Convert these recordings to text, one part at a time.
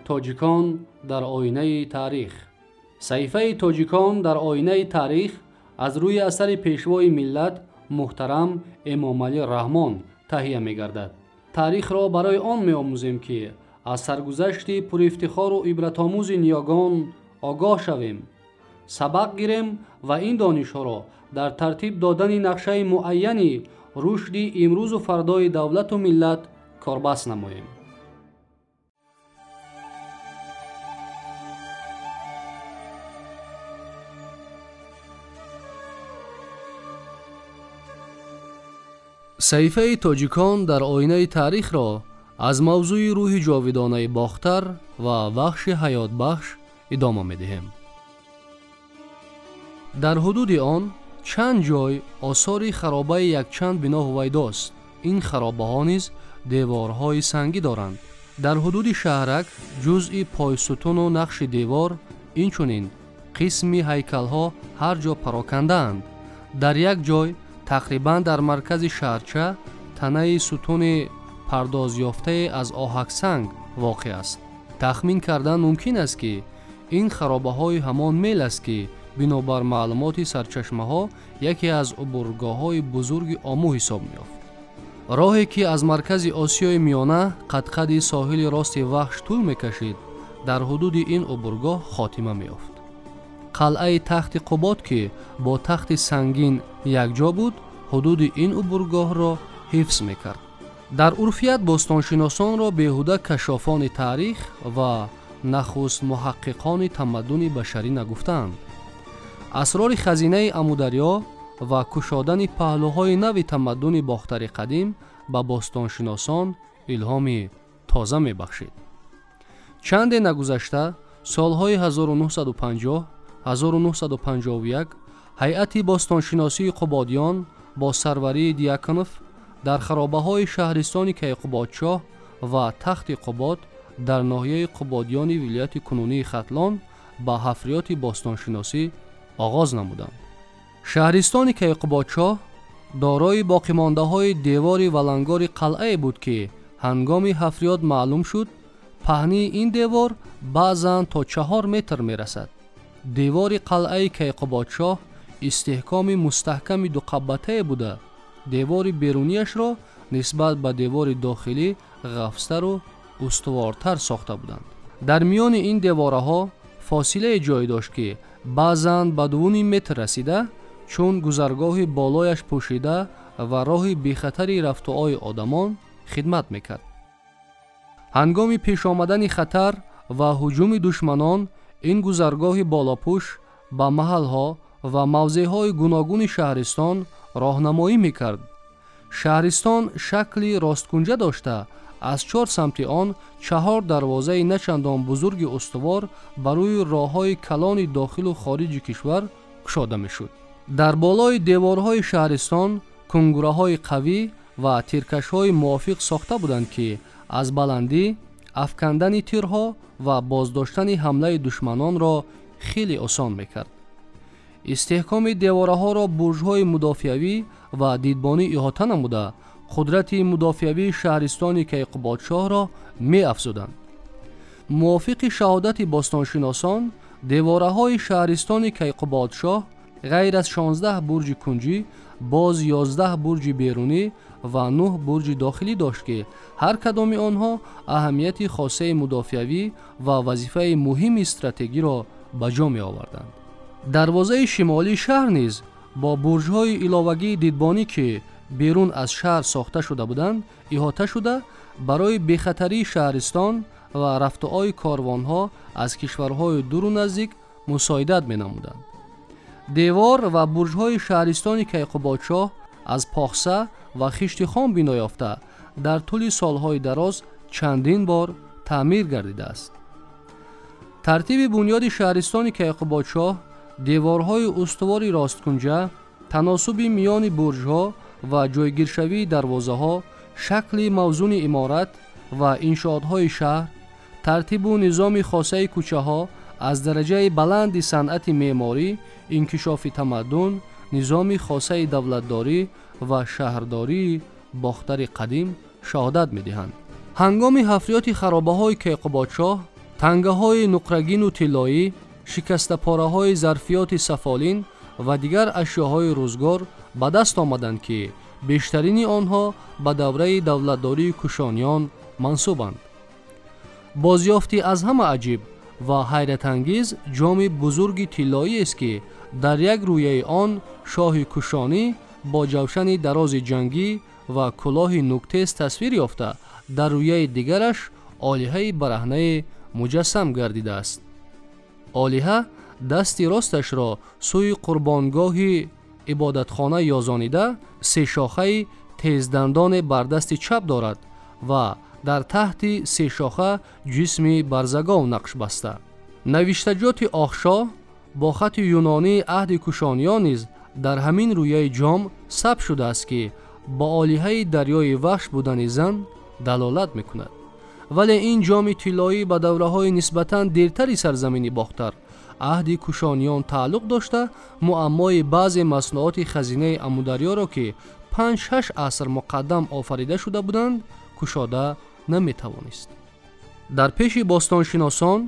Тоҷикон дар оинаи таърих. Саҳифаи Тоҷикон дар оинаи таърих аз рӯи асари пешвои миллат муҳтарам Эмомалӣ Раҳмон таҳия мегардад. Таърихро барои он меомӯзем, ки аз саргузашти пурифтихору ибратомӯзи ниёгон огоҳ шавем, сабақ гирем ва ин донишҳоро дар тартиб додани нақшаи муайяни рушди имрӯзу фардои давлату миллат корбаст намоем. Саҳифаи Тоҷикон дар оинаи таърихро аз мавзӯи рӯҳи ҷовидонаи Бохтар ва Вахши ҳаётбахш идома медиҳем. Дар ҳудуди он чанд ҷой осори харобаи якчанд бино ҳувайдост. Ин харобаҳо низ деворҳои сангӣ доранд. Дар ҳудуди шаҳрак ҷузъи пойсутуну нақши девор, инчунин қисми ҳайкалҳо ҳар ҷо парокандаанд. Дар як ҷой, тақрибан дар маркази шаҳрча, танаи сутуни пардозёфтае аз оҳаксанг воқеъ аст. Тахмин кардан мумкин аст, ки ин харобаҳои ҳамон мел аст, ки бинобар маълумоти сарчашмаҳо яке аз убургоҳҳои бузурги Омӯ ҳисоб меёфт. Роҳе ки аз маркази Осиёи Миёна қадқади соҳили рости Вахш тӯл мекашид, дар ҳудуди ин убургоҳ хотима меёфт. Қалъаи Тахти Қубод, ки бо тахти сангин якҷо буд, ҳудуди ин убургоҳро ҳифз мекард. Дар урфият бостоншиносонро беҳуда кашофони таърих ва нахуст муҳаққиқони тамаддуни башарӣ нагуфтаанд. Асрори хазинаи Амударё ва кушодани паҳлӯҳои нави тамаддуни Бохтари қадим ба бостоншиносон илҳоми тоза мебахшид. Чанде нагузашта, солҳои 1950 1951 ҳайати бостоншиносии Қубодиён бо сарварии Диаконов дар харобаҳои шаҳристони Кайқубодшоҳ ва Тахти Қубод дар ноҳияи Қубодиёни вилояти кунунии Хатлон ба ҳафриёти бостоншиносӣ оғоз намуданд. Шаҳристони Кайқубодшоҳ дорои боқимондаҳои девори валангори қалъае буд, ки ҳангоми ҳафриёт маълум шуд, паҳнии ин девор баъзан то 4 метр мерасад. Девори қалъаи Кайқубодшоҳ истеҳкоми мустаҳками дуқабатае буда, девори берунияшро нисбат ба девори дохилӣ ғафзтару устувортар сохта буданд. Дар миёни ин девораҳо фосилае ҷой дошт, ки баъзан ба 2,5 метр расида, чун гузаргоҳи болояш пӯшида ва роҳи бехатари рафтуои одамон хидмат мекард. Ҳангоми пеш омадани хатар ва ҳуҷуми душманон, ин гузаргоҳи болопӯш ба маҳалҳо ва мавзеъҳои гуногуни шаҳристон роҳнамоӣ мекард. Шаҳристон шакли росткунҷа дошта, аз 4 самти он 4 дарвозаи начандон бузурги устувор ба рӯи роҳҳои калони дохилу хориҷи кишвар кушода мешуд. Дар болои деворҳои шаҳристон кунгураҳои қавӣ ва тиркашҳои мувофиқ сохта буданд, ки аз баландӣ афкандани тирҳо ва боздоштани ҳамлаи душманонро хеле осон мекард. Истеҳкоми девораҳоро бурҷҳои мудофиавӣ ва дидбонӣ иҳота намуда, қудрати мудофиавии шаҳристони Кайқубодшоҳро меафзуданд. Мувофиқи шаҳодати бостоншиносон, девораҳои шаҳристони Кайқубодшоҳ ғайр аз 16 бурҷи кунҷӣ боз 11 бурҷи берунӣ ва 9 бурҷи дохилӣ дошт, ки ҳар кадоми онҳо аҳамияти хосаи мудофиавӣ ва вазифаи муҳими стратегиро ба ҷо меоварданд. Дарвозаи шимолии шаҳр низ бо бурҷҳои иловагии дидбонӣ, ки берун аз шаҳр сохта шуда буданд, иҳота шуда, барои бехатарии шаҳристон ва рафтуои корвонҳо аз кишварҳои дуру наздик мусоидат менамуданд. Девор ва бурҷҳои шаҳристони Кайқубодшоҳ аз похса ва хишти хом бино ёфта, дар тӯли солҳои дароз чандин бор таъмир гардидааст. Тартиби бунёди шаҳристони Кайқубодшоҳ, деворҳои устувори росткунҷа, таносуби миёни бурҷҳо ва ҷойгиршавии дарвозаҳо, шакли мавзуни иморат ва иншоотҳои шаҳр, тартибу низоми хосаи кӯчаҳо аз дараҷаи баланди санъати меъморӣ, инкишофи тамаддун, низоми хосаи давлатдорӣ ва шаҳрдории Бохтари қадим шаҳодат медиҳанд. Ҳангоми ҳафриёти харобаҳои Кайқубодшоҳ Тангаҳои нуқрагину тиллоӣ, шикастапораҳои зарфиёти сафолин ва дигар ашёҳои рӯзгор ба даст омаданд, ки бештарини онҳо ба давраи давлатдории кушониён мансубанд. Бозёфти аз ҳама аҷиб ва ҳайратангез ҷоми бузурги тиллоиест, ки дар як рӯяи он шоҳи кушонӣ бо ҷавшани дарози ҷангӣ ва кулоҳи нуктез тасвир ёфта, дар рӯяи дигараш олиҳаи бараҳнае муҷассам гардидааст. Олиҳа дасти росташро сӯи қурбонгоҳи ибодатхона ёзонида, сешохаи тездандоне бар дасти чап дорад ва дар таҳти сешоха ҷисми барзагов нақш баста. Навиштаҷоти Охшоҳ бо хати юнонии аҳди кушониён низ дар ҳамин рӯяи ҷом сабт шудааст, ки ба олиҳаи дарёи вахш будани зан далолат мекунад. Вале ин ҷоми тиллоӣ ба давраҳои нисбатан дертари сарзамини Бохтар, аҳди кушониён тааллуқ дошта, муаммои баъзе маснуоти хазинаи Амударёро, ки 5-6 аср муқаддам офарида шуда буданд, кушода наметавонист. Дар пеши бостоншиносон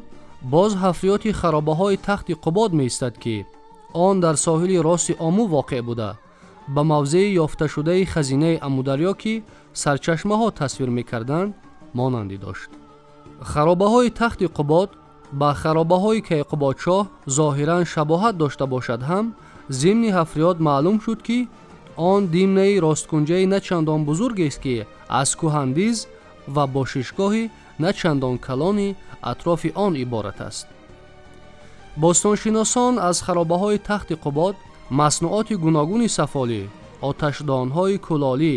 боз ҳафриёти харобаҳои тахти Қубод меистад, ки он дар соҳили рости Омӯ воқеъ буда, ба мавзеи ёфташудаи хазинаи Амударё, ки сарчашмаҳо тасвир мекарданд, монандӣ дошт. Харобаҳои тахти Қубод ба харобаҳои Кайқубодшоҳ зоҳиран шабоҳат дошта бошад ҳам, зимни ҳафриёт маълум шуд, ки он димнаи росткунҷаи на чандон бузургест, ки аз кӯҳандиз ва бошишгоҳи на чандон калони атрофи он иборат аст. Бостоншиносон аз харобаҳои тахти Қубод маснуоти гуногуни сафолӣ, оташдонҳои кулолӣ,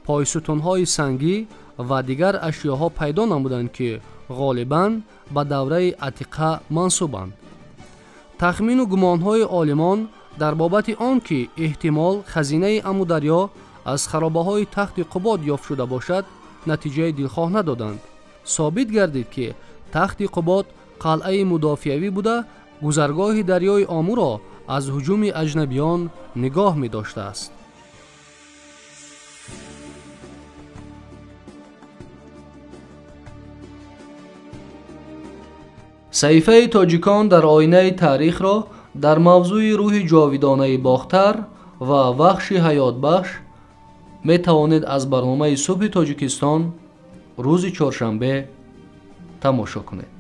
пойсутунҳои сангӣ ва дигар ашёҳо пайдо намуданд, ки ғолибан ба давраи атиқа мансубанд. Тахмину гумонҳои олимон дар бобати он, ки эҳтимол хазинаи Амударё аз харобаҳои тахти Қубод ёфт шуда бошад, натиҷаи дилхоҳ надоданд. Собит гардид, ки тахти Қубод қалъаи мудофиавӣ буда, гузаргоҳи дарёи Омӯро аз ҳуҷуми аҷнабиён нигоҳ медоштааст. Саҳифаи тоҷикон дар оинаи таърихро дар мавзӯи рӯҳи ҷовидонаи Бохтар ва вахши ҳаётбахш метавонед аз барномаи Субҳи Тоҷикистон рӯзи чоршанбе тамошо кунед.